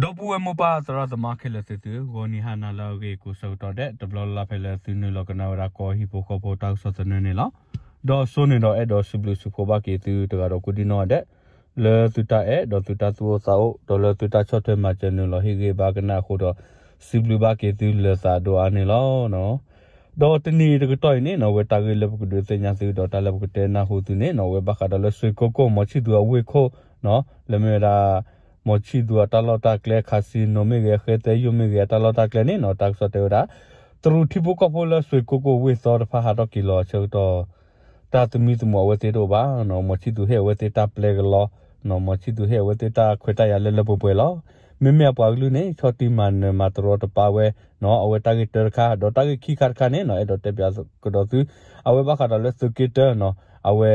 ဒီပုၢ်ဝဲၢ်မိၢ်ပၢ်သရၣ်သမါခဲလၢာ်သ့ၣ်သု, ဂီၤနံၤဟါနၤလၢအဂ့ၤကိးဆၢကတီၢ်ဒဲး တဘျီလၢ်လၢ်ဖဲလၢသုနုာ်လီၤကနၣ်ဝဲဒၣ်ကီၢ်ဟံၣ်ဖိဃီဖိတၢ်ကစီၣ်သနၢၣ်န့ၣ်လီၤ. ဒီးစိန့ၣ်ဒီးအဲၣ်ဒိးစံးဘျုးစံးဖှိၣ်ဘၣ်က့ၤသုတဂၤဒီးကိးဒံနီၢ်ဂၤဒဲး လၢသုတၢ်အဲၣ်ဒီးသုတၢ်သူၣ်အိၣ်သးအိၣ် ဒီးလၢသုတၢ်ဆီၣ်ထွဲမၤစၢၤနုာ်လီၤဟ့ၣ်ဂံၢ်ဘါကနၣ်အဃိဒီး စံးဘျုးဘၣ်က့ၤသုလၢာ်သးဒိၣ်အါန့ၣ်လီၤ. ဒီးတနံၤတကတီၢ်အံၤန့ၣ်နီၢ် အဝဲတၢ်ဂ့ၢ်လၢပကဒုးသ့ၣ်ညါသု ဒီးတၢ်လၢပကတဲနၢ်ဟူသုန့ၣ်နီၢ် အဝဲဘၣ်ဃးဒီးလၢစွ့ၣ်ကိၢ်ကိၢ် မီၤဆံၣ်သူၤအဝ့ၢ်ခိၣ်နီၢ် လၢမ့ၢ်ဝဲဒၣ် မီၤဆံၣ်သူၤအတၢ်လီၢ်တၢ်ကျဲ ခးစံနိမ့ၢ်ဂ့ၤ အဃဲသဲယိာ်မ့ၢ်ဂ့ၤ အတၢ်လီၢ်တၢ်ကျဲန့ၣ်နီၢ် တၢ်ကစီၣ်တဲဝဲဒၣ် တရူးထံဖိကီၢ်ဖိလၢစွ့ၣ်ကိၢ်ကိၢ်ဝ့ၢ်သီတဖၣ်ဟးထီၣ်က့ၤလီၤအဆၢကတီၢ် တၢ်သမံသမိးအဝဲသ့ၣ်တအိၣ်ဘၣ်နီၢ် မီၤဆံၣ်သူၤဟ့ၣ်အဝဲသ့ၣ်တၢ်ပျဲကလီနီၢ် မီၤဆံၣ်သူၤဟ့ၣ်အဝဲသ့ၣ်တၢ်ခွဲးတၢ်ယာ်လၢလၢပှဲၤပှဲၤလီၤ. မ့မ့ၢ်အပှၤကလုာ်န့ၣ် ဆီၣ်တံၢ်မၤနၢၤမၤတရီတပါဝဲနီၢ် အဝဲတၢ်ဂ့ၢ်တၢတခါ ဒီးတၢ်ဂ့ၢ်ခံခါတခါန့ၣ်နီၢ် အဲၣ်ဒိးတဲပၠးကဒီးသု အဝဲဘၣ်ဃးဒီးလၢသုးက့တၢနီၢ် အဝဲ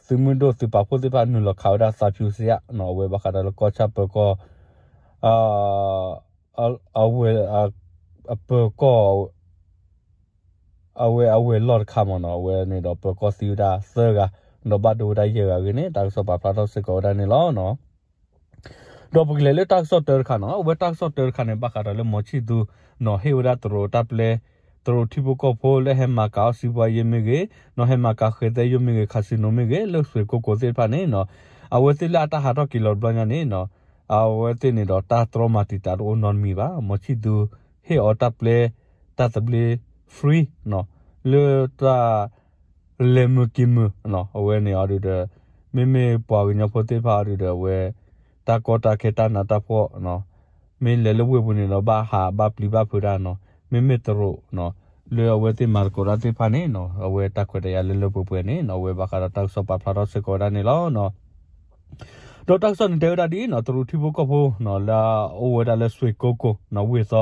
သုးမုၢ်ဒိၣ်သုးပာ်ဖှိၣ်သ့ၣ်တဖၣ်နုာ်လီၤခးဝဲဒၣ်သးဖၠူစံယါနီၢ် အဝဲဘၣ်ဃးဒီးလၢကီၢ်ဆၣ်ပၢၤကီၢ် အဝဲ အပၢၤကီၢ် အဝဲအဝဲၢ်လီၢ်တခါမ့ၢ်နီၢ် အဝဲန့ၣ်ဒီးပၢၤကီၢ်သံဝဲဒၣ်သၢဂၤ ဒီးဘၣ်ဒိဝဲဒၣ်ယဲၢ်ဂၤအဂ့ၢ်န့ၣ် တၢ်ကစီၣ်ပာ်ဖျါထီၣ်စ့ၢ်ကီးဝဲဒၣ်န့ၣ်လီၤ. ဒီးပကလဲၤလၢတၢ်ကစီၣ်တၢတခါနီၢ် အဝဲတၢ်ကစီၣ်တၢတခါန့ၣ် ဘၣ်ဃးဒီးလၢမီၤဆံၣ်သူၤနီၢ် ဟ့ၣ်ဝဲဒၣ်တရူးတၢ်ပျဲ တရူးထံဖိကီၢ်ဖိလၢဟဲမၤကၤအီၣ်စံးပှၤယ့မ့ၢ်ဂ့ၤနီၢ် ဟဲမၤကၤဃဲသဲယိာ်မ့ၢ်ဂ့ၤ ခးစံနိမ့ၢ်ဂ့ၤ လၢစွ့ၣ်ကိၢ်ကိၢ်သ့ၣ်တဖၣ်န့ၣ်နီၢ် အဝဲသ့ၣ်လၢအတၢ်ဟးထီၣ်က့ၤလီၤတဘျီညါန့ၣ်နီၢ် အဝဲသ့ၣ်န့ၣ်ဒီးတၢ်တြီမၤတံာ်တာ်တအိၣ်နီတမံၤဘၣ် မီၤဆံၣ်သူၤ ဟ့ၣ်အီၤတၢ်ပျဲ တၢ်သဘျ့ free နီၢ် လၢတၢ် လဲၤမုာ်က့ၤမုာ်နီၢ် အဝဲန့ၣ်အီၤဒုးဒီး မ့မ့ၢ်ပှၤကညီဖိသ့ၣ်တဖၣ်အီၤဒုးဒီးအဝဲ တၢ်ကီတၢ်ခဲတၢ်နးတၢ်ဖှီၣ်နီၢ် မ့ၢ်လဲၤလၢဝ့ၢ်ပူၤန့ၣ်ဒီးဘၣ်ဟးဘၣ်ပျံၤဘၣ်ဖုးတၢ်နီၢ် မ့မ့ၢ်တရူးနီၢ် လၢအဝဲသ့ၣ်မၤသကိးတၢ်သ့ၣ်တဖၣ်န့ၣ်နီၢ် အဝဲတၢ်ခွဲးတၢ်ယာ်လၢလၢပှဲၤပှဲၤန့ၣ်နီၢ် အဝဲဘၣ်ဃးဒီးတၢ်ကစီၣ်ပာ်ဖျါထီၣ်စ့ၢ်ကီးဝဲဒၣ်န့ၣ်လီၤ. ဒီးတၢ်ကစီၣ်န့ၣ်တဲဝဲဒၣ်ဒ်အံၤနီၢ် တရူးထံဖိကီၢ်ဖိနီၢ် လၢအအိၣ်ဝဲဒၣ်လၢစွ့ၣ်ကိၢ်ကိၢ်နီၢ် ဝ့ၢ်သီ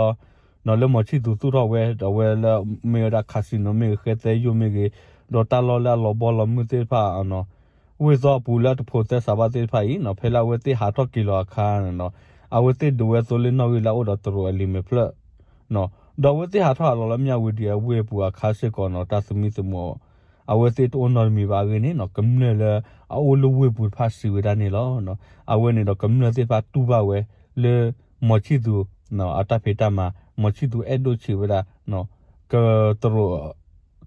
နီၢ် လၢမီၤဆံၣ်သူၤသူၣ်ထီၣ်ဝဲ ဒီးအဝဲလၢမ့ၢ်ဝဲဒၣ် casino မ့ၢ်ဂ့ၤ ဃဲသဲယိာ်မ့ၢ်ဂ့ၤ ဒီးတၢ်လီၢ်လၢအလီၤဘီလီၤမုၢ်သ့ၣ်တဖၣ်နီၢ် ဝ့ၢ်သီအပူၤလၢအတဖိးသဲစးဘၣ်သ့ၣ်တဖၣ်အံၤနီၢ် ဖဲလၢအဝဲသ့ၣ်ဟးထီၣ်က့ၤလီၤအခါန့ၣ်နီၢ် အဝဲသ့ၣ်ဒိးဝဲသိလ့ၣ်နီၣ်ဂံၢ်လၢအအိၣ်ဒီးတရူးအလံာ်မဲာ်ဖျၢၣ်နီၢ် ဒီးအဝဲသ့ၣ်ဟးထီၣ်ဟးလီၤလၢမၠၣ်ဝတံၤအဝ့ၢ်ပူၤအခါစ့ၢ်ကီးနီၢ် တၢ်သမံသမိး အဝဲသ့ၣ်တအိၣ်နီတမံၤဘၣ်အဂ့ၢ်န့ၣ်နီၢ် ကမျၢၢ်လၢအအိၣ်လၢဝ့ၢ်ပူၤတဖၣ်စံးဝဲဒၣ်န့ၣ်လီၤ. အဝဲန့ၣ်ဒီးကမျၢၢ်သ့ၣ်တဖၣ်တူၢ်ဘၣ်ဝဲလၢ မီၤဆံၣ်သူၤ အတၢ်ဖံးတၢ်မၤ မီၤဆံၣ်သူၤအဲၣ်ဒိၣ်ဆံးဝဲဒၣ် ကတရူး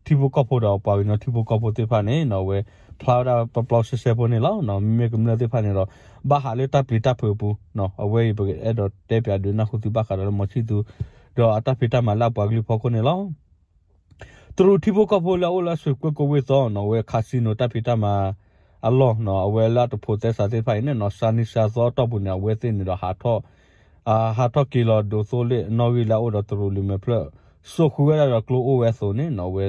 ထံဖိကီၢ်ဖိဒီးပှၤကညီထံဖိကီၢ်ဖိသ့ၣ်တဖၣ်န့ၣ်နီၢ် အဝဲဖျါဝဲဒၣ်ပျီပျီဆှဲဆှဲဖိန့ၣ်လီၤ. မ့မ့ၢ်ကမျၢၢ်သ့ၣ်တဖၣ်န့ၣ်ဒီး ဘၣ်ဟးလၢတၢ်ပျံၤတၢ်ဖုးအပူၤနီၢ် အဝဲအံၤပကအဲၣ်ဒိးတဲပၠးဒုးနၢ်ဟူသုဘၣ်ဃးဒီးလၢမီၤဆံၣ်သူၤ ဒီးအတၢ်ဖံးတၢ်မၤလၢအပှၤကလုာ်ဖီခိၣ်န့ၣ်လီၤ. တရူးထံဖိကီၢ်ဖိလၢအအိၣ်လၢအစွ့ၣ်ကိၢ်ကိၢ်ဝ့ၢ်သီနီၢ် အဝဲ casino တၢ်ဖံးတၢ်မၤအလီၢ်နီၢ် အဝဲလၢအတဖိးသဲစးသ့ၣ်တဖၣ်အံၤန့ၣ်နီၢ် စှၤနံၤစှၤသီအတီၢ်ပူၤန့ၣ် အဝဲသ့ၣ်န့ၣ်ဒီးဟးထီၣ် ဟးထီၣ်က့ၤလီၤဒိးသိလ့ၣ်နီၣ်ဂံၢ်လၢအအိၣ်ဒီးတရူးလံာ်မဲာ်ဖျၢၣ် စိာ်ဃုာ်ဝဲဒၣ်ဒီးကျိအိၣ်ဝဲအသိးန့ၣ်နီၢ် အဝဲ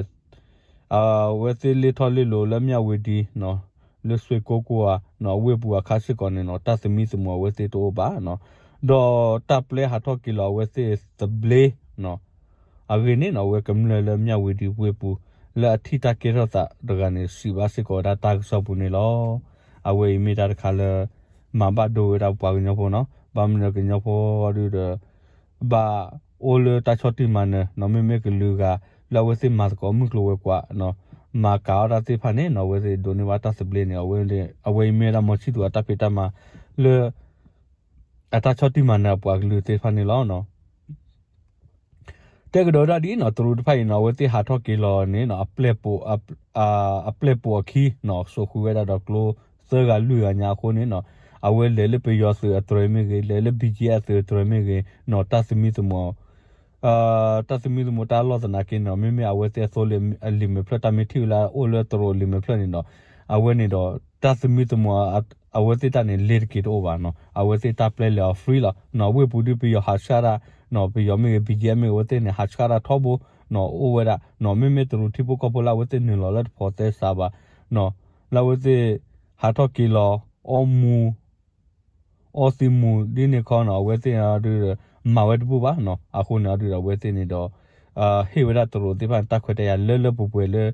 အဝဲသ့ၣ်လ့ၣ်ထီၣ်လ့ၣ်လီၤလၢမၠၣ်ဝတံၤနီၢ် လၢစွ့ၣ်ကိၢ်ကိၢ်ဧါနီၢ် အဝ့ၢ်ပူၤအခါစ့ၢ်ကီးန့ၣ်နီၢ် တၢ်သမံသမိးအဝဲသ့ၣ်တအိၣ်ဘၣ်နီၢ် ဒီးတၢ်ပျဲဟးထီၣ်က့ၤလီၤအဝဲသ့ၣ်သဘျ့နီၢ် အဂ့ၢ်န့ၣ်နီၢ် အဝဲကမျၢၢ်လၢမၠၣ်ဝတံၤဝ့ၢ်ပူၤ လၢအထံၣ်တၢ်ကဲထီၣ်သးတဂၤန့ၣ် စံးဘၣ်စ့ၢ်ကီးဝဲဒၣ်တၢ်ကစီၣ်ပူၤန့ၣ်လီၤ. အဝဲအံၤမ့ၢ်တၢ်တခါလၢ မၤဘၣ်ဒိဝဲဒၣ်ပှၤကညီဖိနီၢ် ဘၣ်မနုၤကညီဖိဒုးဒီး ဘၣ်အိၣ်လၢတၢ်ဆီၣ်တံၢ်မၤနၢၤနီၢ် မ့မ့ၢ်ကလုာ်ဂၤ လၢအဝဲသ့ၣ်မၤသကိးမုၢ်ကျိၤဝဲၤကွာ်နီၢ် မၤကၤအီၣ်တၢ်သ့ၣ်တဖၣ်န့ၣ်နီၢ် အဝဲသ့ၣ်ဒိးန့ၢ်ဘၣ်တၢ်သဘျ့န့ၣ် အဝဲအံၤမ့ၢ်ဝဲဒၣ်မီၤဆံၣ်သူၤအတၢ်ဖံးတၢ်မၤလၢ အတၢ်ဆီၣ်တံၢ်မၤနၢၤအပှၤကလုာ်သ့ၣ်တဖၣ်န့ၣ်လီၤ. တဲကဒီးဝဲဒၣ်ဒ်အံၤနီၢ် တရူးတဖၣ်အံၤနီၢ် အဝဲသ့ၣ်ဟးထီၣ်က့ၤလီၤန့ၣ်နီၢ် အပျဲၢ်ပိာ်အခံနီၢ် စိာ်ဃုာ်ဝဲဒၣ်ဒီးကျိသၢဂၤလွံၢ်ဂၤညါအဃိန့ၣ်နီၢ် အဝဲလဲၤလၢပယီၤသုးအတြဲၤမ့ၢ်ဂ့ၤ လဲၤလၢ ဘံၣ်ကၠံၣ်အဲၣ်သုးအတြဲၤမ့ၢ်ဂ့ၤနီၢ် တၢ်သမံသမိး တၢ်သမံသမိးတၢ်လီၢ်သနာ်က့န့ၣ်နီၢ် မ့မ့ၢ်အဝဲသ့ၣ်အသိလ့ၣ်အလံာ်မဲာ်ဖျၢၣ် တၢ်မ့ၢ်ထံၣ်ဝဲလၢအအိၣ်လၢတရူးအလံာ်မဲာ်ဖျၢၣ်န့ၣ်နီၢ် အဝဲန့ၣ်ဒီး တၢ်သမံသမိး အဝဲသ့ၣ်တၢ်န့ၣ် လဲၤတက့ၤတအိၣ်ဘၣ်နီၢ် အဝဲသ့ၣ်တၢ်ပျဲလဲၤအီၤ free လီၤနီၢ် ဝ့ၢ်ပူၤဒုးပယီၤဟးဆှၣ်တၢ်နီၢ် ပယီၤမ့ၢ်ဂ့ၤ ဘံၣ်ကၠံၣ်အဲၣ်မ့ၢ်ဂ့ၤ အဝဲသ့ၣ်န့ၣ် ဟးဆှၣ်တၢ်ထီဘိနီၢ် အိၣ်ဝဲဒၣ်နီၢ် မ့မ့ၢ်တရူးထံဖိကီၢ်ဖိလၢအဝဲသ့ၣ်နုာ်လီၤလၢတဖိးသဲစးဘၣ်နီၢ် လၢအဝဲသ့ၣ် ဟးထီၣ်က့ၤလီၤ အီမူ အီသံးမူဒ်န့ၣ်ခီနီၢ် အဝဲသ့ၣ်ဒုး မၤဝဲတဘူၣ်ဘၣ်နီၢ် အဃိန့ၣ်အီၤဒုးဒီးအဝဲသ့ၣ်န့ၣ်ဒီး ဟ့ၣ်ဝဲဒၣ်တရူးသ့ၣ်တဖၣ်န့ၣ် တၢ်ခွဲးတၢ်ယာ်လၢလၢပှဲၤပှဲၤလၢ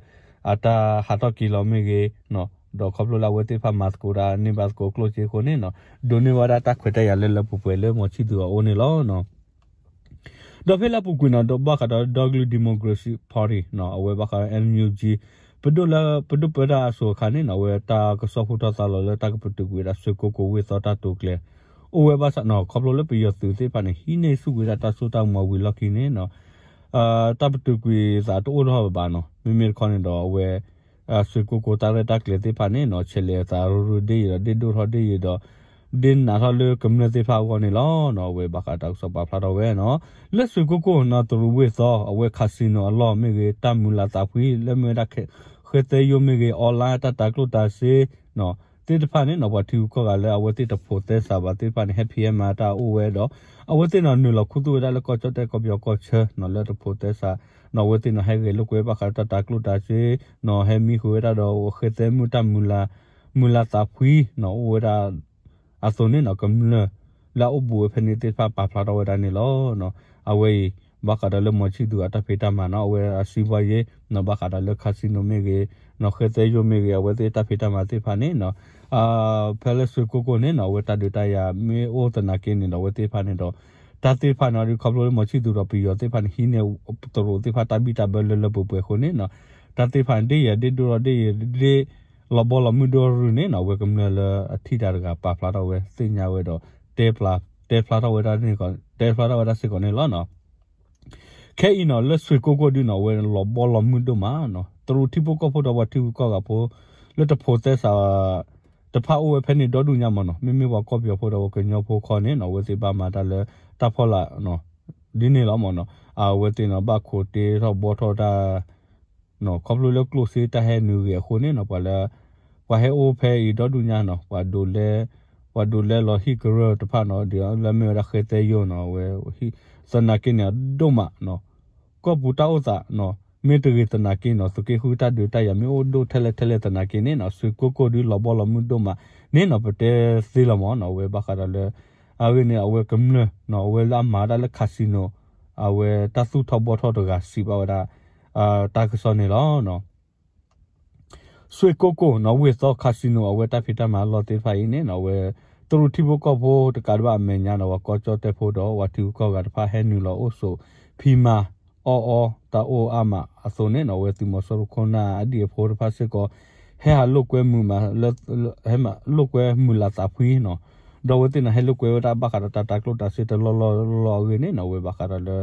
အတၢ်ဟးထီၣ်က့ၤလီၤမ့ၢ်ဂ့ၤနီၢ် ဒီးခီဖျိလၢအဝဲသ့ၣ်တဖၣ်မၤသကိးတၢ်န့ၢ်ဘၣ်သကိးကျိၣ်စ့အဃိန့ၣ်နီၢ် ဒိးန့ၢ်ဝဲဒၣ်တၢ်ခွဲးတၢ်ယာ်လၢလၢပှဲၤပှဲၤလၢမီၤဆံၣ်သူၤအအိၣ်န့ၣ်လီၤ. ဒီးဖဲလၢအပူၤကွံာ်နီၢ် ဒီးဘၣ်ဃးဒီး ဒီကလုာ် Democracy Party နီၢ် အဝဲဘၣ်ဃးဒီး NUG ပဒိၣ်လၢ ပဒိၣ်ပၢတၢ်အစိၤအခါန့ၣ်နီၢ် အဝဲတၢ်ကစီၣ်ဟူထီၣ်သါလီၤလၢတၢ်ကပတုာ်ကွံာ်ဝဲဒၣ် စွ့ၣ်ကိၢ်ကိၢ်ဝ့ၢ်သီတၢ်တိာ်ကျဲၤ အိၣ်ဝဲဘၣ်ဆၣ်နီၤ ခီဖျိလၢပယီၤသုးသ့ၣ်တဖၣ်န့ၣ် ဟံးန့ၢ်ဆူၣ်ကွံာ်ဝဲဒၣ်တၢ်စိတၢ်ကမီၤဝံၤလီၢ်ခံန့ၣ်နီၤ တၢ်ပတုာ်ကွံာ်သးတအိၣ်ထီၣ်ဘၣ်နီၤ မ့မ့ၢ်တခီန့ၣ်ဒီးအဝဲ ဆွ့ၣ်ကိၢ်ကိၢ်တၢ်ရဲၣ်တၢ်ကျဲၤသ့ၣ်တဖၣ်န့ၣ်နီၤ ဆဲးလဲၤသးရူၤရူၤဒ့ယံၤဒီး ဒ့ၣ်ဒိၣ်ထီၣ်ဒ့ၣ်ယံၤဒီး ဒ့ၣ်နးထီၣ်လၢကမျၢၢ်သ့ၣ်တဖၣ်အဂီၢ်န့ၣ်လီၤ. အဝဲဘၣ်ဃးတၢ်ကစီၣ်ပာ်ဖျါထီၣ်ဝဲနီၤ လၢဆွ့ၣ်ကိၢ်ကိၢ်နီၤ တရူးဝ့ၢ်သီ အဝဲ casino အလီၢ်မ့ၢ်ဂ့ၤ တၢ်မုာ်လၤသးဖှံ လၢမ့ၢ်ဝဲဒၣ် ဃဲသဲယိၣ်မ့ၢ်ဂ့ၤ online တၢ်တၤကျိၣ်တၤစ့ သ့ၣ်တဖၣ်န့ၣ်နီၤ ပှၤထံဂုၤကီၢ်ဂၤလၢအဝဲသ့ၣ်တဖိးသဲစးဘၣ်သ့ၣ်တဖၣ်န့ၣ် ဟဲဖံးဟဲမၤတၢ်အိၣ်ဝဲဒီး အဝဲသ့ၣ်နီၤ နုာ်လီၤခူသူၣ်ဝဲဒၣ်လၢကီၢ်ကၠီၣ်တဲၣ်ကီၢ်ပယီၤကီၢ်ဆၢနီၤ လၢတဖိးသဲစးနီၤ အဝဲသ့ၣ်နီၤ ဟဲဂဲၤလိာ်ကွဲဘၣ်ဃးတၢ်တၤကျိၣ်တၤစ့နီၤ ဟဲမံဃုာ်ဝဲဒၣ်ဒီး ဃဲသဲမုၢ်တၢ်မုာ်လၤ မုာ်လၤသးဖှံနီၤ အိၣ်ဝဲဒၣ် အသိးန့ၣ်နီၤ ကမျၢၢ်လၢအအိၣ်ဘူးဝဲဖဲန့ၣ်သ့ၣ်တဖၣ်ပာ်ဖျါထီၣ်ဝဲဒၣ်န့ၣ်လီၤ. အဝဲအံၤ ဘၣ်ဃးဒီးလၢမီၤဆံၣ်သူၤအတၢ်ဖံးတၢ်မၤနီၤ အဝဲအစံးဘှီယ့နီၤ ဘၣ်ဃးဒီးလၢ casino မ့ၢ်ဂ့ၤနီၤ ဃဲသဲယိၣ်မ့ၢ်ဂ့ၤ အဝဲသ့ၣ်တၢ်ဖံးတၢ်မၤသ့ၣ်တဖၣ်န့ၣ်နီၤ ဖဲလၢဆွ့ၣ်ကိၢ်ကိၢ်န့ၣ်နီၤ အဝဲတၢ်ဒုးတၢ်ယၤမ့ၢ်အိၣ်သနာ်က့န့ၣ်ဒီး အဝဲသ့ၣ်တဖၣ်န့ၣ်ဒီး တၢ်သ့ၣ်တဖၣ်န့ၣ်ဒီး ခီဖျိလၢမီၤဆံၣ်သူၤဒီးပယီၤသ့ၣ်တဖၣ်န့ၣ် ဟံးန့ၢ်တရူးသ့ၣ်တဖၣ်တၢ်ဘံၣ်တၢ်ဘၢလၢလၢပှဲၤပှဲၤအဃိန့ၣ်နီၤ တၢ်သ့ၣ်တဖၣ်န့ၣ် ဒ့ၣ်ယဲၢ်ဒ့ၣ်ဒိၣ်ထီၣ်ဒ့ၣ်ယဲၢ် ဒ့ၣ် လီၤဘီလီၤမုၢ်ဒိၣ်ရုၢ်န့ၣ်နီၤ အဝဲကမျၢၢ်လၢအထံၣ်တၢ်တဂၤပာ်ဖျါထီၣ်ဝဲသ့ၣ်ညါဝဲဒီး တဲဖျါထီၣ်ဝဲဒၣ်န့ၣ် တဲဖျါထီၣ်ဝဲဒၣ်စ့ၢ်ကီးန့ၣ်လီၤ. ခဲအံၤနီၤ လၢဆွ့ၣ်ကိၢ်ကိၢ်ဒုနီၤ အဝဲလီၤဘီလီၤမုၢ်ဒိၣ်မးနီၤ တရူးထံဖိကီၢ်ဖိဒီးပှၤထံဂုၤကီၢ်ဂၤဖိ လၢတဖိးသဲစး တဖၣ်အိၣ်ဝဲဖဲန့ၣ်ဒီဒူၣ်ညါမးနီၤ မ့မ့ၢ်ပှၤကီၢ်ပယီၤဖိဒီးပှၤကညီဖိခီန့ၣ်နီၤ အဝဲသ့ၣ်ဘၣ်မၤတၢ်လၢတၢ်ဖီလာ် ဒ်န့ၣ်လီၤမးနီၤ အဝဲသ့ၣ်နီၤ ဘၣ်ခိးတ့ထီၣ်ဘှီထီၣ်တၢ် ခီဖျိလၢကျိၣ်စ့တၢ်ဟဲနုာ်ဂ့ၤအဃိန့ၣ်နီၤ ပှၤလၢ ပှၤဟဲအိၣ်ဖဲအံၤဒီဒူၣ်ညါနီၤ ပှၤဒိးလဲ ပှၤဒိးလဲလီၤဟံၣ်ကရၢၢ်တဖၣ်နီၤ ဒ်လၢမ့ၢ်ဝဲဒၣ်ဃဲသဲယိၣ်နီၤ အဝဲ သနာ်က့န့ၣ် အဒိၣ်မးနီၤ ကီၢ်ပူၤတၢ်အိၣ်သးနီၤ မ့ၢ်တဂ့ၤသနာ်က့နီၤ သုးက့ဃုတၢ်ဒုးတၢ်ယၤမ့ၢ်အိၣ်ဒိၣ်ထဲလဲၣ်ထဲလဲၣ်သနာ်က့န့ၣ်နီၤ ဆွ့ၣ်ကိၢ်ကိၢ်ဒုလီၤဘီလီၤမုၢ်ဒိၣ်မးန့ၣ်နီၤ ပတဲသ့လီၤမးနီၤ အဝဲဘၣ်ဃးဒီးလၢ အဂ့ၢ်န့ၣ် အဝဲကမျၢၢ်နီၤ အဝဲလၢအမၤဝဲဒၣ်လၢ casino အဝဲတၢ်သူၣ်ထီၣ်ဘှီထီၣ်တဂၤစံးဘၣ်ဝဲဒၣ် တၢ်ကစီၣ်န့ၣ်လီၤ. ဆွ့ၣ်ကိၢ်ကိၢ်နီၤ ဝ့ၢ်သီ casino အဝဲတၢ်ဖံးတၢ်မၤအလီၢ်သ့ၣ်တဖၣ်အံၤန့ၣ်နီၤ အဝဲ တရူးထံဖိကီၢ်ဖိတကးဒံးဘၣ်အမဲာ်ညါနီၤ ပှၤကီၢ်ကၠီၣ်တဲၣ်ဖိဒီးပှၤထံဂုၤကီၢ်ဂၤတဖၣ်ဟဲနုာ်လီၤအိၣ်ဆိး ဖံးမၤအီၣ်အီတၢ်အိၣ်အါမးအသိးန့ၣ်နီၤ အဝဲသုးမီၤစိရိၤခိၣ်နၢ်အဒံၣ်အဖိတဖၣ်စ့ၢ်ကီး ဟဲဟးလိာ်ကွဲမုာ်မးလၢ ဟဲမၤလိာ်ကွဲမုာ်လၤသးဖှံနီၤ ဒီးအဝဲသ့ၣ်န့ၣ် ဟဲလိာ်ကွဲဝဲဒၣ်ဘၣ်ဃးဒီးတၢ်တၤကျိၣ်တၤစ့တလီၢ်လီၢ်လီၢ်အဂ့ၢ်န့ၣ်နီၤ အဝဲဘၣ်ဃးဒီးလၢ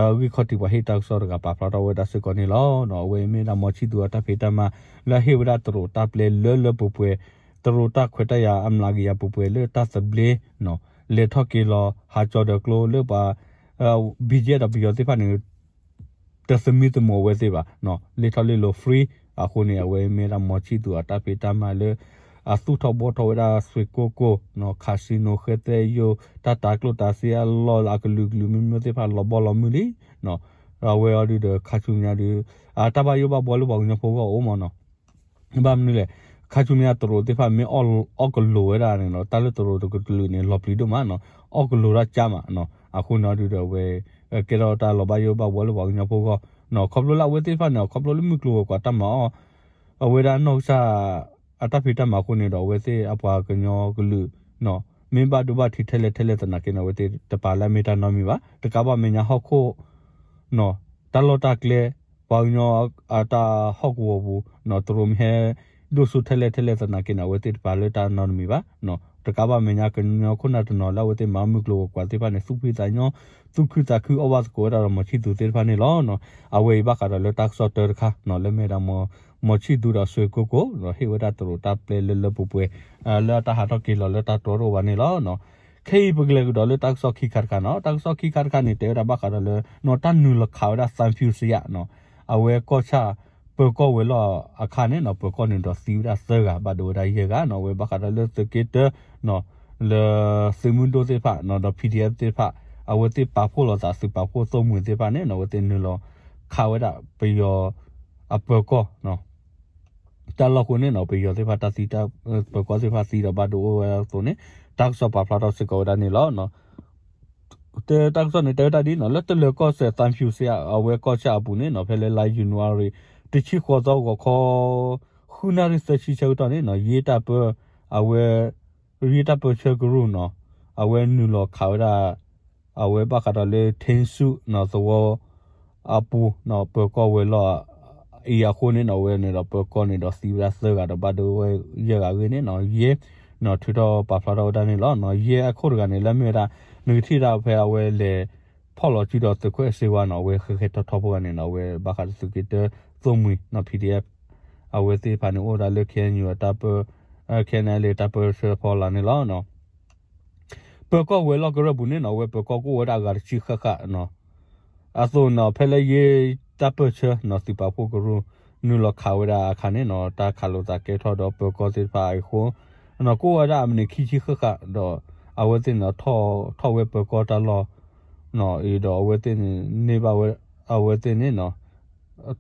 ဂံၢ်ခီၣ်ထံးပှၤဟ့ၣ်တၢ်ကစီၣ်တဂၤပာ်ဖျါထီၣ်ဝဲဒၣ်စ့ၢ်ကီးန့ၣ်လီၤ. အဝဲမ့ၢ်ဒၣ်မီၤဆံၣ်သူၤအတၢ်ဖံးတၢ်မၤ လၢအဟ့ၣ်ဝဲဒၣ်တရူးတၢ်ပျဲလၢလၢပှဲၤပှဲၤ တရူးတၢ်ခွဲးတၢ်ယာ်အမျးကယၤပှဲၤပှဲၤလၢတၢ်သဘျ့နီၤ လဲၤထီၣ်က့ၤလီၤဟးကၠီၤဒီးကျိလၢပှၤ ဘံၣ်ကဲဒီးပယီၤသ့ၣ်တဖၣ်န့ၣ် တသမံသမိးဝဲသ့ၣ်ဘၣ်နီၤ လ့ထီၣ်လ့လိၤ free အဃိန့ၣ် အဝဲမ့ၢ်ဒၣ်မီၤဆံၣ်သူၤအတၢ်ဖံးတၢ်မၤလၢ အသူၣ်ထီၣ်ဘှီထီၣ်ဝဲဒၣ်ဆွ့ၣ်ကိၢ်ကိၢ်နီၤ casino ဃဲသဲယိာ် တၢ်တၤကျိၣ်တၤစ့အလီၢ်လၢအကလုာ်ကလုာ်မံၤမံၤသ့ၣ်တဖၣ်လီၤဘီလီၤမုၢ်လံနီၤ ဒီးအဝဲအီၤဒုးဒီးခါဆူညါဒုး အတၢ်ဘၣ်ယိၣ်ဘၣ်ဘှီလၢပှၤကညီဖိဂီၢ်အိၣ်မးနီၤ ဘၣ်မနုၤလဲၣ် ခါဆူညါတရူးသ့ၣ်တဖၣ်မ့ၢ်အီၣ်ကလိၤဝဲဒၣ်န့ၣ်နီၤ တၢ်လၢတရူးတကလုာ်န့ၣ် လီၤပျံၤဒိၣ်မးနီၤ အီၣ်ကလိၤတၢ်ကၢ်မးနီၤ အဃိန့ၣ်အီၤဒုးဒီးအဝဲ ကဲထီၣ်တၢ်လီၤဘၣ်ယိၣ်ဘၣ်ဘှီလၢပှၤကညီဖိဂီၢ်နီၤ ခီဖျိလၢအဝဲသ့ၣ်တဖၣ်န့ၣ် ခီဖျိလၢမုၢ်ကျိၤဝဲၤကွာ်တၢ်မၤအီၣ် အဝဲဒၣ်နီၢ်ကစၢ် အတၢ်ဖံးတၢ်မၤအဃိန့ၣ်ဒီး အဝဲသ့ၣ်အပှၤကညီကလုာ်နီၤ မ့ၢ်ဘၣ်ဒိဘၣ်ထံးထဲလဲၣ်ထဲလဲၣ်သနာ်က့န့ၣ် အဝဲသ့ၣ်တပာ်လၢအမ့ၢ်တၢ်နီတမံၤဘၣ် တကးဘၣ်မဲာ်ညါဟီၣ်ခိၣ်နီၤ တၢ်လီၢ်တၢ်ကျဲ ပှၤကညီအတၢ်ဟီၣ်ကဝီၤပူၤနီၤ တရူးမ့ၢ်ဟဲဒိၣ်စိထဲလဲၣ်ထဲလဲၣ်သနာ်က့န့ၣ် အဝဲသ့ၣ်တပာ်လၢတၢ်နီတမံၤဘၣ်နီၤ တကးဘၣ်မဲာ်ညါကညီခိၣ်နၢ်တနီၤလၢအဝဲသ့ၣ်မၤမုၢ်ကျိၤဝဲၤကွာ်သ့ၣ်တဖၣ်န့ၣ် သူၣ်ဖှံသးညီ သူၣ်ခုသးခုအီၣ်ဘၣ်သကိးဝဲဒၣ်ဒီးမီၤဆံၣ်သူၤသ့ၣ်တဖၣ်န့ၣ်လီၤ. အဝဲအံၤဘၣ်ဃးဒီးလၢတၢ်ကစီၣ်တၢတခါနီၤ လၢမ့ၢ်ဒၣ်မီၤ မီၤဆံၣ်သူၤဒီးဆွ့ၣ်ကိၢ်ကိၢ်နီၤ ဟ့ၣ်ဝဲဒၣ်တရူးတၢ်ပျဲလၢလၢပှဲၤပှဲၤ လၢအတၢ်ဟးထီၣ်က့ၤလီၤလၢတၢ်တြီတအိၣ်ဘၣ်န့ၣ်လီၤ. ခဲအံၤပကလဲၤကဒီးလၢတၢ်ကစီၣ်ခံခါတခါနီၤ တၢ်ကစီၣ်ခံခါတခါန့ၣ် တဲဝဲဒၣ်ဘၣ်ဃးဒီးလၢ နီၤ တၢ်နုာ်လီၤခးဝဲဒၣ် သံဖြူဇရပ် နီၤ အဝဲကီၢ်ဆၣ်ပၢၤကီၢ်ဝဲၤလီၢ်အခါန့ၣ်နီၤ ပၢၤကီၢ်န့ၣ်ဒီးသံဝဲဒၣ်သၢဂၤ ဘၣ်ဒိဝဲဒၣ်ယဲၢ်ဂၤနီၤ အဝဲဘၣ်ဃးဒီးလၢသုးက့တၢနီၤ လၢသုးမုၢ်ဒိၣ်သ့ၣ်တဖၣ်နီၤ ဒီး PDF သ့ၣ်တဖၣ် အဝဲသ့ၣ်ပာ်ဖှိၣ်လိာ်သး သုးပာ်ဖှိၣ်သိၣ်မှံၤသ့ၣ်တဖၣ်န့ၣ်နီၤ အဝဲသ့ၣ်နုာ်လီၤခးဝဲဒၣ်ပယီၤအပၢၤကီၢ်နီၤ တၢ်လီၢ်အဃိန့ၣ်နီၤ ပယီၤသ့ၣ်တဖၣ်တၢ်သံတၢ် ပၢၤကီၢ်သ့ၣ်တဖၣ်သံဒီးဘၣ်ဒိအိၣ်ဝဲဒၣ်အသိးန့ၣ် တၢ်ကစီၣ်ပာ်ဖျါထီၣ်စ့ၢ်ကီးဝဲဒၣ်န့ၣ်လီၤ. တၢ်ကစီၣ်န့ၣ် တဲဝဲဒၣ်ဒ်နီၤ လၢတလၢၤကီၢ်စဲၣ် သံဖြူဇရပ် အဝဲကီၢ်ဆၣ်အပူၤန့ၣ်နီၤ ဖဲလၢလါယနူၤအါရံၤ တဆံဃိးသီဂီၤခီ ဃုနၣ်ရံၣ်သၢဆံဆၢကတီၢ်န့ၣ်နီၤ ယ့တၢ်ပၢ အဝဲ ယ့တၢ်ပၢဆှၢကရူၢ်နီၤ အဝဲနုာ်လီၤခးဝဲဒၣ် အဝဲဘၣ်ဃးဒီးလၢ ထ့စူၣ်နီၤ သဝီအပူၤနီၤ ပၢၤကီၢ်ဝဲၤလီၢ်အံၤအဃိန့ၣ်နီၤ အဝဲန့ၣ်ဒီးပၢၤကီၢ်န့ၣ်ဒီးသံဝဲဒၣ်သၢဂၤဒီးဘၣ်ဒိဝဲယဲၢ်ဂၤအဂ့ၢ်န့ၣ်နီၤ ယဲၢ် ထုးထီၣ်ပာ်ဖျါထီၣ်ဝဲဒၣ်န့ၣ်လီၤ. ယဲၢ်အခိၣ်တဂၤန့ၣ် လၢမ့ၢ်ဝဲဒၣ် နကထံၣ်ဒၣ်ဖဲအဝဲလဲၤဖီၣ်လီၤစုဒီးသုးခိၣ်အဲၣ်စ့ဝါနီၤ အဝဲဃဲဃဲထီထီဖိဂၤန့ၣ်နီၤ အဝဲဘၣ်ဃးဒီးသုးက့တၢသိၣ်မှံၤနီၤ PDF အဝဲသ့ၣ်တဖၣ်န့ၣ် အိၣ်ဝဲဒၣ်လၢ KNU အတၢ်ပၢ KNLA တၢ်ပၢဆှၢဖီလာ်န့ၣ်လီၤ. ပၢၤကီၢ်ဝဲၤလီၢ်ကရၢၢ်ပူၤန့ၣ်နီၤ အဝဲပၢၤကီၢ်ကအိၣ်ဝဲဒၣ်အဂၤတဆံဃၣ်ဃၣ်နီၤ အသိးနီၤ ဖဲလၢယဲၢ်တၢ်ပၢၢ်ဆၢနီၤ သုးပာ်ဖှိၣ်ကရူၢ် နုာ်လီၤခးဝဲဒၣ်အခါန့ၣ်နီၤ တၢ်ခးလိာ်သးကဲထီၣ်ဒီးပၢၤကီၢ်သ့ၣ်တဖၣ်အံၤအဃိ ကအိၣ်ဝဲဒၣ်အမံးနံးခံဆံဃၣ်ဃၣ်ဒီး အဝဲသ့ၣ်န့ၣ် ထီၣ်ဝဲပၢၤကီၢ်တၢ်လီၢ်အံၤဒီး အဝဲသ့ၣ်န့ၣ် န့ၢ်ဘၣ်ဝဲ အဝဲသ့ၣ်န့ၣ်နီၤ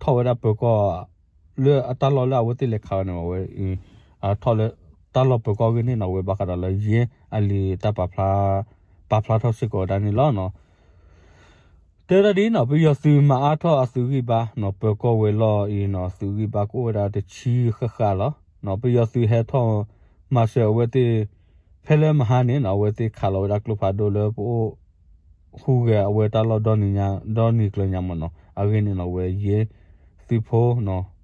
ထီၣ်ဝဲဒၣ်ပၢၤကီၢ် လၢအတၢ်လီၢ်လၢအဝဲသ့ၣ်လဲၤခးဝဲန့ၣ် အဝဲ ထီၣ်လၢတၢ်လီၢ်ပၢၤကီၢ်အဂ့ၢ်န့ၣ်နီၤ အဝဲဘၣ်ဃးဒီးလၢယဲၢ်အလံာ်တၢ်ပာ်ဖျါ ပာ်ဖျါထီၣ်စ့ၢ်ကီးဝဲဒၣ်န့ၣ်လီၤ. တဲဝဲဒၣ်ဒ်နီၤ ပယီၤသုးမၤအါထီၣ်အသုးဂံၢ်ဘါနီၤ ပၢၤကီၢ်ဝဲၤလီၢ်အံၤနီၤ သုးဂံၢ်ဘါကအိၣ်ဝဲဒၣ်တဆံဃၣ်ဃၣ်လီၤ. ပယီၤသုးဟဲထီၣ်မၤစၢၤအဝဲသ့ၣ် ဖဲလၢမဟါန့ၣ်နီၤ အဝဲသ့ၣ်ခးလီၤဝဲဒၣ်ကျိဖးဒိၣ်လၢပအိၣ် ဟူးဂဲၤအဝဲတၢ်လီၢ်ဒီနံၤညါ ဒီနံၤကျၢၤညါမ့ၢ်နီၤ အဂ့ၢ်န့ၣ်နီၤ အဝဲယဲၢ်သုးဖိနီၤ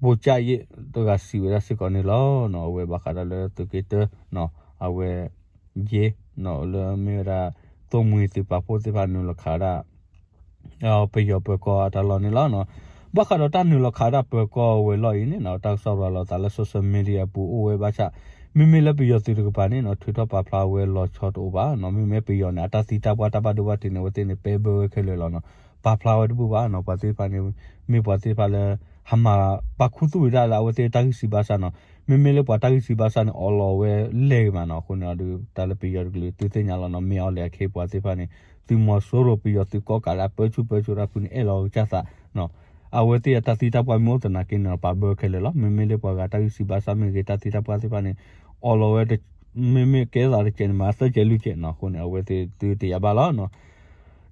ဘိၣ်ကၠၣ်ယဲၢ်တဂၤစံးဝဲဒၣ်စ့ၢ်ကီးန့ၣ်လီၤ. အဝဲဘၣ်ဃးဒီးလၢသုးက့တၢနီၤ အဝဲ ယဲၢ်နီၤ လၢမ့ၢ်ဝဲဒၣ် သိၣ်မှံၤသုးပာ်ဖှိၣ်သ့ၣ်တဖၣ်နုာ်လီၤခးဝဲဒၣ် ပယီၤပၢၤကီၢ်အတၢ်လီၢ်န့ၣ်လီၤ. ဘၣ်ဃးဒီးတၢ်နုာ်လီၤခးဝဲဒၣ်ပၢၤကီၢ်ဝဲၤလီၢ်အံၤန့ၣ်နီၤ တၢ်ကစီၣ်ရၤလီၤသးလၢ social media အပူၤအိၣ်ဝဲဘၣ်ဆၣ် မ့မ့ၢ်လၢပယီၤသုးတကပၤန့ၣ်နီၤ ထုးထီၣ်ပာ်ဖျါဝဲလီၤဆီတအိၣ်ဘၣ်နီၤ. မ့မ့ၢ်ပယီၤန့ၣ် အတၢ်သံတၢ်ပှၢ်တၢ်ဘၣ်ဒိဘၣ်ထံးန့ၣ် အဝဲသ့ၣ်န့ၣ် ပဲဘၢဝဲခဲလၢာ်လီၤနီၤ. ပာ်ဖျါဝဲတဘူၣ်ဘၣ်နီၤ ပှၤသ့ၣ်တဖၣ်န့ၣ် မ့ၢ်ပှၤသ့ၣ်တဖၣ်လၢ ဟးမၤပာ်ခူသူၣ်ဝဲဒၣ်လၢအဝဲသ့ၣ်တၢ်ဂံၢ်စၢ်ဘါစၢ်နီၤ. မ့မ့ၢ်လၢပှၤတၢ်ဂံၢ်စၢ်ဘါစၢ်န့ၣ် အီၣ်လီၤဝဲလဲၣ်ဂ့ၤမးနီၤ. အဃိန့ၣ်အဒုး တၢ်လၢပယီၤတကလုာ်သုသ့ၣ်ညါလီၤနီၤ မ့ၢ်အီၣ်လဲၣ်အခ့ပှၤသ့ၣ်တဖၣ်န့ၣ် သုးမီၤစိရိၤပယီၤသုးကီၣ်ကးလၢအပၢဆူၣ်ပၢစိးတၢ်ဖုန့ၣ် အဲၣ်လီၤကစၢ်သးနီၤ. အဝဲသ့ၣ်အတၢ်သံတၢ်ပှၢ်မ့ၢ်အိၣ်သနာ်က့န့ၣ်ဒီး ပာ်ဘၢခဲလၢာ်လီၤ. မ့မ့ၢ်လၢပှၤဂၤတၢ်ဂံၢ်စၢ်ဘါစၢ်မ့ၢ်ဂ့ၤ တၢ်သံတၢ်ပှၢ်သ့ၣ်တဖၣ်န့ၣ် အီၣ်လီၤဝဲ မ့မ့ၢ်ကဲသးတကဲးန့ၣ် မၤသၢကဲးလွံၢ်ကဲးနီၤ. အဃိန့ၣ် အဝဲသ့ၣ်သုတယာ်ဘၣ်လီၤနီၤ.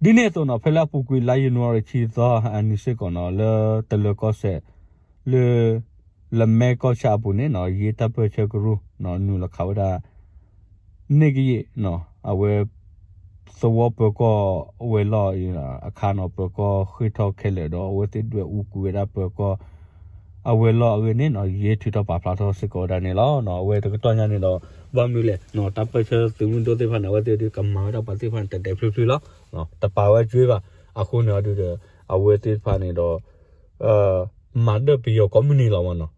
ဒ်န့ၣ်အသိးနီၤ ဖဲလၢအပူၤကွံာ်လါယနူၤအါရံၤဆံသီအနံၤစ့ၢ်ကီးနီၤ လၢတလၢၤကီၢ်စဲၣ် လၢ လမဲကီၢ်ဆၣ်အပူၤန့ၣ်နီၤ ယဲၢ်တၢ်ပၢၢ်ဆၢကရူၢ်နီၤ နုာ်လီၤခးဝဲဒၣ် န့ၢ်ကယံာ်နီၤ အဝဲ သဝီပၢၤကီၢ်ဝဲၤလီၢ်အံၤအခါနီၤ ပၢၤကီၢ်ဃ့ၢ်ထီၣ်ခဲလၢာ်ဒီး အဝဲသ့ၣ်ဒွဲၣ်အူကွံာ်ဝဲဒၣ်ပၢၤကီၢ် အဝဲၤလီၢ်အဂ့ၢ်န့ၣ်နီၤ ယဲၢ်ထုးထီၣ်ပာ်ဖျါထီၣ်စ့ၢ်ကီးဝဲဒၣ်န့ၣ်လီၤ. အဝဲတကတီၢ်ညါန့ၣ်ဒီး ဘၣ်မနုၤလဲၣ်နီၤ တၢ်ပၢၢ်ဆၢသုးမုၢ်ဒိၣ်သ့ၣ်တဖၣ်န့ၣ် အဝဲသ့ၣ်ဒုးကမၤဝဲဒၣ်ပှၤသ့ၣ်တဖၣ်န့ၣ် တဲာ်တဲာ်ဖျုးဖျုးလီၤ. တပာ်ဝဲကၠွ့ဘၣ်. အဃိန့ၣ်အဒုးဒီး အဝဲသ့ၣ်တဖၣ်န့ၣ်ဒီး မၤဒၢၣ်ပယီၤကိးမုၢ်နံၤလီၤမးနီၤ.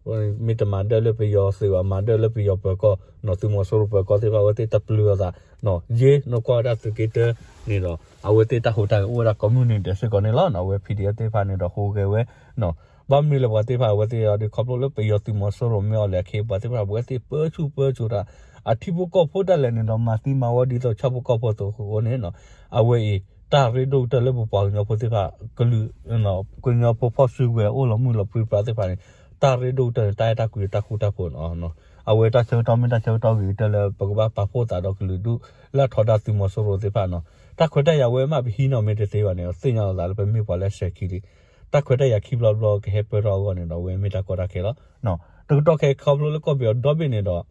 မ့ၢ်တမၤဒၢၣ်လၢပယီၤသုးဘၣ် မၤဒၢၣ်လၢပယီၤပၢၤကီၢ်နီၤ သုးမီၤစိရိၤပၢၤကီၢ်သ့ၣ်တဖၣ် အဝဲသ့ၣ်တပျုၤအသးနီၤ. ယဲၢ်နကွၢ်ဝဲဒၣ်သုးက့တၢန့ၣ်ဒီး အဝဲသ့ၣ်တၢ်ဟူးတၢ်ဂဲၤအိၣ်ဝဲဒၣ်ကိးမုၢ်နံၤဒဲးစ့ၢ်ကီးန့ၣ်လီၤနီၤ. အဝဲ PDF သ့ၣ်တဖၣ်န့ၣ်ဒီး ဟူးဂဲၤဝဲနီၤ. ဘၣ်မနုၤလဲၣ်ပှၤသ့ၣ်တဖၣ် အဝဲသ့ၣ်အဒုးခီဖျိလၢပယီၤသုးမီၤစိရိၤမ့ၢ်အီၣ်လဲၣ်အခ့ ပှၤသ့ၣ်တဖၣ် အဝဲသ့ၣ်ပၢဆူၣ်ပၢစိးတၢ် အထံဖိကီၢ်ဖိဒၣ်လဲာ်န့ၣ်ဒီး မၤသံမၤဝီဒ်သိးဆၣ်ဖိကီၢ်ဖိအသိးအဃိန့ၣ်နီၤ. အဝဲအံၤ တၢ်ရ့ဒိၣ်ကတၢၢ်လၢပပှၤကညီဖိသ့ၣ်တဖၣ် ကလုာ် ကညီဖိဖီၣ်စုကဝဲၤအိၣ်လီၤမုၢ်လီၤပြံပြါသ့ၣ်တဖၣ်န့ၣ် တၢ်ရ့ဒိၣ်ကတၢၢ်န့ၣ် တၢ်အဲၣ်တၢ်ကွံတၢ်ဃူတၢ်ဖိးနီၤ. အဝဲတၢ်ဆၢကတီၢ်မ့ၢ်တၢ်ဆၢကတီၢ်ဂ့ၤကတၢၢ်လၢပကဘၣ်ပာ်ဖှိၣ်သးဒီးကလုာ်ဒူၣ်လၢအထီဒါသုးမီၤစိရိၤသ့ၣ်တဖၣ်နီၤ. တၢ်ခွဲးတၢ်ယာ်ဝဲမးပဟံးန့ၢ်မ့ၢ်တသ့ဘၣ်န့ၣ် သ့ၣ်ညါလီၤသးလၢပမ့ၢ်ပှၤလၢအစဲၤခံလံ. တၢ်ခွဲးတၢ်ယာ်ခံဘျီတဘျီကဟဲပၢၢ်ထီၣ်အဂီၢ်န့ၣ်ဒီး အဝဲမ့ၢ်တၢ်ကီတၢ်ခဲလီၤ. တကတီၢ်ခဲအံၤခီဖျိလၢကီၢ်ပယီၤဒီဘ့ၣ်န့ၣ်ဒီး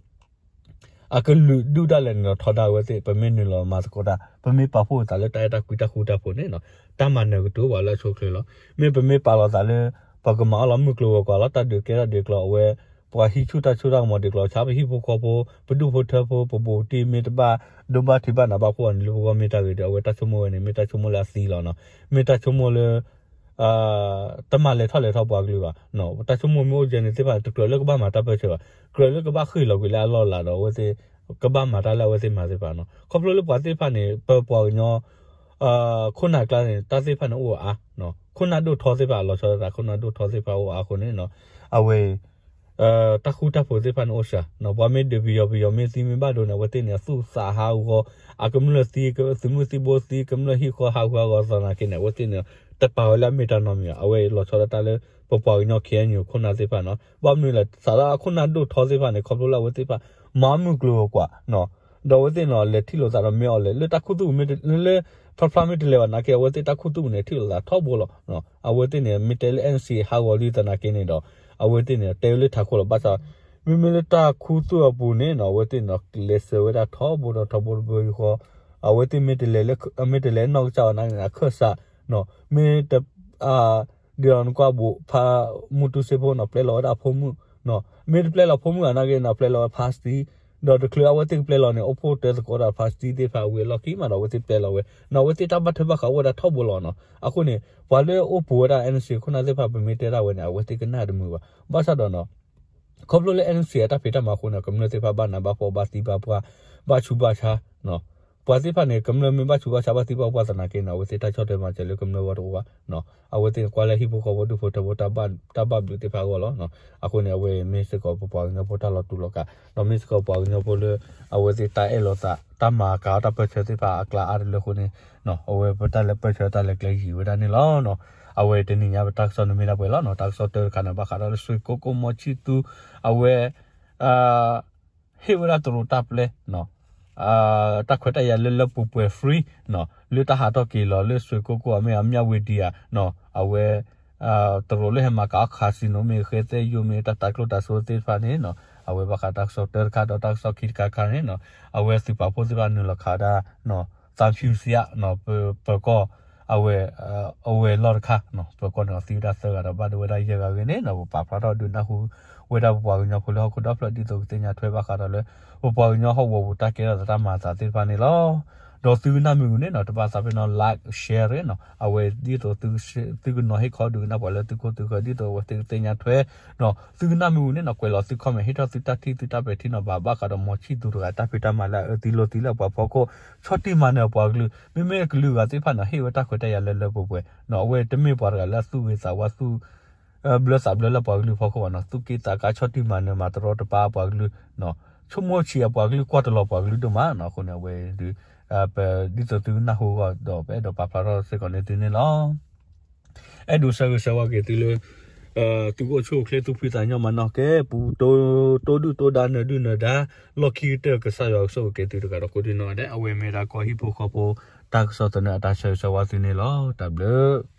အကလုာ်ဒူၣ်ဒၣ်လဲာ်န့ၣ်ဒီးထီဒါဝဲသ့ၣ် ပမ့ၢ်နုာ်လီၤမၤသကိးတၢ် ပမ့ၢ်ပာ်ဖှိၣ်သးလၢတၢ်အဲၣ်တၢ်ကွံတၢ်ဃူတၢ်ဖိးန့ၣ်နီၤ တၢ်မၤနၢၤကတိၤပှၤလၢအဆိအချ့လီၤ. မ့ၢ်ပမ့ၢ်ပာ်လီၤသးလၢ ပကမၤအီၣ်လီၤမုၢ်ကျိၤဝဲၤကွာ်လီၤ တၢ်ဒုးကဲထီၣ်ဒုးကျိၤ အဝဲ ပှၤဟံးဆူၣ်တၢ်စိတၢ်ကမီၤဒုးကျိၤ ဆါပဟံၣ်ဖိဃီဖိ ပဒူၣ်ဖိထၢဖိ ပဘူးပတံၢ်မ့ၢ်တဘၣ်ဒိဘၣ်ထံးဘၣ်နးဘၣ်ဖှီၣ်န့ၣ် လၢပဂီၢ်မ့ၢ်တၢ်ဂ့ၤဒီး အဝဲတၢ်ဆိကမိၣ်ဝဲန့ၣ် မ့ၢ်တၢ်ဆိကမိၣ်လၢအသံလီၤနီၤ. မ့ၢ်တၢ်ဆိကမိၣ်လၢ တမၤလဲၤထီၣ်လဲၤထီပှၤကလုာ်ဘၣ်. တၢ်ဆိကမိၣ်မ့ၢ်အိၣ်ကဲန့ၣ်သ့ၣ်တဖၣ်န့ၣ် တကြၢးလၢကဘၣ်မၤတၢ်ပၢၢ်ဆၢဘၣ်. ကြၢးလၢကဘၣ်ဃ့ၢ်လီၤကွံာ်လၢအလီၢ်လၤဒီး အဝဲသ့ၣ် ကဘၣ်မၤတၢ်လၢအဝဲသ့ၣ်မၤသ့ၣ်တဖၣ်နီၤ. ခီဖျိလၢပှၤသ့ၣ်တဖၣ်န့ၣ် ပပှၤကညီ ခိၣ်နၢ်ကျါန့ၣ် တၢ်သ့ၣ်တဖၣ်န့ၣ်အိၣ်အါ, ခိၣ်နၢ်ဒိၣ်ထီသ့ၣ်တဖၣ် လီၤဆီဒၣ်တၢ်ခိၣ်နၢ်ဒိၣ်ထီသ့ၣ်တဖၣ်အိၣ်အါအဃိန့ၣ် အဝဲ တၢ်ဃူတၢ်ဖိးသ့ၣ်တဖၣ်န့ၣ်အိၣ်စှၤ, ပှၤမ့ၢ်ဒုးပယီၤ ပယီၤမ့ၢ်သံမ့ၢ်ဘၣ်ဒိန့ၣ် အဝဲသ့ၣ်န့ၣ် အသူၣ်သးဟးဂီၤ, အကမျၢၢ်သံ သုးမုၢ်သံၣ်ဘိသံ ကမျၢၢ်ဟံၣ်ဃီဟးဂီၤဟးဂီၤသနာ်က့န့ၣ် အဝဲသ့ၣ်န့ၣ် တပာ်ဝဲလၢအမ့ၢ်တၢ်နီတမံၤဘၣ်. အဝဲလီၤဆီဒၣ်တၢ်လၢ ပပှၤကညီ ခ့ၣ်အဲၣ်ယူၣ် ခိၣ်နၢ်သ့ၣ်တဖၣ်နီၤ. ဘၣ်မနုၤလဲၣ် စးလၢအခိၣ်နၢ်ဒိၣ်ထီသ့ၣ်တဖၣ်န့ၣ် ခီဖျိလၢအဝဲသ့ၣ်တဖၣ် မၤမုၢ်ကျိၤဝဲၤကွာ် ဒီးအဝဲသ့ၣ်န့ၣ် လဲၤထံၣ်လိာ်သးဒီးမ့ၢ်အီၤလဲၣ် လၢတၢ်ခူသူၣ်မ့ၢ်တလဲၤ လၢဖျါဖျါမ့ၢ်တလဲၤဘၣ်နာ်က့ အဝဲသ့ၣ်တၢ်ခူသူၣ်န့ၣ် ထံၣ်လိာ်သးထီဘိလီၤ. အဝဲသ့ၣ်န့ၣ် မ့ၢ်တဲလၢ NCA ဟးဂီၤလံသနာ်က့န့ၣ်ဒီး အဝဲသ့ၣ်န့ၣ် တဲဝဲလၢထးခိၣ်လီၤ. ဘၣ်ဆၣ် မ့မ့ၢ်လၢတၢ်ခူသူၣ်အပူၤန့ၣ်နီၤ အဝဲသ့ၣ်န့ၣ် လဲၤစၢၤဝဲဒၣ်ထီဘိဒီးထီဘိတဘိယူၢ်ဃီ, အဝဲသ့ၣ်မ့ၢ်တလဲၤလၢ မ့ၢ်တလဲၤနီၢ်ကစၢ်ဘၣ်နာ်က့န့ၣ် အခၢၣ်စး မ့ၢ်တ ဒ်သိးနကွၢ်ဘူးဖးမုၢ်တူစ့ဖိနီၤ ပျဲလီၤဝဲဒၣ်အဖိမုၣ်, မ့ၢ်တပျဲလီၤဖိမုၣ်အနာ်က့န့ၣ် ပျဲလီၤဝဲဖါစတံ ဒီးတချုးအဝဲသ့ၣ်ကပျဲလီၤန့ၣ် အိၣ်ဖှိၣ်တၢသကိးဒီး party သ့ၣ်တဖၣ်ဝံၤအလီၢ်ခံမးဒီး အဝဲသ့ၣ်ပျဲလီၤဝဲ, နီၢ် အဝဲသ့ၣ်တၢ်ဘၣ်ထွဲဘၣ်ဃးအိၣ်ဝဲဒၣ်ထီဘိလီၤနီၢ်. အဃိန့ၣ် ပှၤလၢအိၣ်ပိာ်ဝဲဒၣ် NCA ခိၣ်နၢ်သ့ၣ်တဖၣ် ပမ့ၢ်တဲဒၣ်ဝဲန့ၣ် အဝဲသ့ၣ်ကနၣ်တမုာ်ဘၣ်. ဘၣ်ဆၣ်ဒီးနီၢ် ခီဖျိလၢ NCA အတၢ်ဖံးတၢ်မၤအဃိန့ၣ် ကမျၢၢ်သ့ၣ်တဖၣ်ဘၣ်နးဘၣ်ဖှီၣ် ဘၣ်သံဘၣ်ပှၢ် ဘၣ်ဆူးဘၣ်ဆါ ပှၤသ့ၣ်တဖၣ်န့ၣ် ကမျၢၢ်မ့ၢ်ဘၣ်ဆူးဘၣ်ဆါ ဘၣ်သံဘၣ်ပှၢ်သနာ်က့န့ၣ် အဝဲသ့ၣ်တၢ်ဆီၣ်ထွဲမၤစၢၤလၢကမျၢၢ်ဂီၢ်တအိၣ်ဘၣ်. အဝဲသ့ၣ်န့ၣ် ကွၢ်လၢဟံၣ်ဖိဃီဖိဒူၣ်ဖိထၢဖိ တၢ်ဘၣ်ဘျုးသ့ၣ်တဖၣ်အဂီၢ်လီၤ. အဃိန့ၣ် အဝဲမ့ၢ်စ့ၢ်ကီးပပှၤကညီဖိတၢ်လီၤတူာ်လီၤကာ် ဒီးမ့ၢ်စ့ၢ်ကီးပှၤကညီဖိလၢ အဝဲသ့ၣ်တၢ်အဲၣ်လိာ်သး တၢ်မၤကၤအီၣ်တၢ်ပၢၢ်ဆၢသ့ၣ်တဖၣ်အကျါအါတလၢအဃိန့ၣ် အဝဲပတၢ်လဲၤပၢၢ်ဆၢတၢ်လဲၤကျဲယံာ်ဝဲဒၣ်န့ၣ်လီၤ. အဝဲတနံၤညါပတၢ်ကစီၣ်န့ၣ်မ့ၢ်ဒၣ်ပှဲၤလီၤ. တၢ်ကစီၣ်တၢတခါန့ၣ် ဘၣ်ဃးဒီးလၢ ဆွ့ၣ်ကိကိၣ်မီၤဆံၣ်သူ အဝဲ ဟ့ၣ်ဝဲဒၣ်တရူးတၢ်ပျဲ တၢ်ခွဲးတၢ်ယာ်လၢလၢပှဲၤပှဲၤ free လၢတၢ်ဟးထီၣ်က့ၤလီၤလၢ ဆွ့ၣ်ကိကိၣ် အမ့ၢ်အမၠၣ်ဝ့ၤဒံယၤ အဝဲ တရူးလၢဟဲမၤကၤအီၣ် casino မ့ၢ်ဂ့ၤ သဲယိၣ်မ့ၢ် တၢ်တၤကျိၣ်တၤစိသ့ၣ်တဖၣ်န့ၣ် အဝဲဘၣ်ဃးတၢ်ကစီၣ်တၢတခါဒီးတၢ်ကစီၣ်ခံတခါခါန့ၣ် အဝဲသုးပာ်ဖှိၣ်သ့ၣ်တဖၣ်နုာ်လီၤခးဝဲဒၣ် သးဖၠူစံယါ ပၢၤကီၢ် အဝဲ အဝဲလီၢ်တခါ ပၢၤကီၢ်န့ၣ် သံဝဲဒၣ်သၢဂၤဒီးဘၣ်ဒိဝဲဒၣ်ယဲၢ်ဂၤအဂ့ၢ်န့ၣ် ပပာ်ဖျါထီၣ်ဒုးနၢ်ဟူဝဲဒၣ်ပပှၤကညီဖိလၢဟီၣ်ခိၣ်ဒီဖျၢၣ် ဒ်သိးကသ့ၣ်ညါထွဲဘၣ်ဃးဒီးလၢ ပပှၤကညီဟီၣ်ကဝီၤပူၤတၢ်ကဲထီၣ်သးတၢ်မၤအသးသ့ၣ်တဖၣ်န့ၣ်လီၤ. ဒီးသုကနၣ်မ့ၢ်ဝံၤန့ၣ်နီၤ တဘၣ်သးပ့ၤနီၣ် like share နီၤ အဝဲဒ်သိးသုကနီၤဟ့ၣ်ခီဒုးကနၣ်ပှၤလၢသုခိၣ်သုဃၢၤ ဒ်သိးအဝဲသ့ၣ်ကသ့ၣ်ညါထွဲနီၤ သုကနၣ်မ့ၢ်ဝံၤန့ၣ်နီၤ ကွဲးလီၤသု comment ဟ့ၣ်ထီၣ်သုတၢ်ထံၣ်သုတၢ်ပဲာ်ထံနီၤဖး ဘၣ်ဃးဒီးမီၤဆံၣ်သူတဂၤ တၢ်ဖံးတၢ်မၤလၢအအၢသံလိာ်သံလၢအပှၤဖီခိၣ် ဆီၣ်တံၢ်မၤနၢၤအပှၤကလုာ် မ့မ့ၢ်ကလုာ်ဂၤသ့ၣ်တဖၣ်နီၤ ဟ့ၣ်ဝဲတၢ်ခွဲးတၢ်ယာ်လၢလၢပှဲၤပှဲၤနီၤ အဝဲတမ့ၢ်ပှၤတဂၤလၢအသူၣ်ဂ့ၤသးဝါသူၣ် ဘျၢသးဘျၢလၢပှၤကလုာ်ဖီခိၣ်ဘၣ်နီၤ သူၣ်က့သးကါ ဆီၣ်တံၢ်မၤနၢၤမၤတရီတပါအပှၤကလုာ် ဆိကမိၣ်ဆံးအပှၤကလုာ် ကွၢ်တလီၤပှၤကလုာ်ဒိၣ်မးနီၤ အဃိန့ၣ် အဝဲဒုး ဒ်သိးသုကနၢ်ဟူအဂီၢ်ဒီး ပအဲၣ်ဒိးပာ်ဖျါထီၣ်စ့ၢ်ကီးန့ၢ်သုန့ၣ်လီၤ. အဲၣ်ဒိးဆၢဂ့ၤဆၢဝါက့ၤသုလၢ သုကအိၣ်ဆူၣ်အိၣ်ချ့သူၣ်ဖှံသးညီမးနီၤ ကဲပူၤ တိၢ်ဒုၣ်တိၢ်ဒါနၢၤဒုၣ်နၢၤဒါ လီၢ်ခံကတၢၢ် ကစၢ်ယွၤကဆိၣ်ဂ့ၤက့ၤသုတဂၤဒီးကိးဒံနီၢ်ဒဲး အဝဲမ့ၢ်ဒၣ်ကီၢ်ဟံၣ်ဖိဃီဖိ တၢ်ကစီၣ်သန့အတၢ်ဆၢဂ့ၤဆၢဝါသုန့ၣ်လီၤ. တၢ်ဘျုး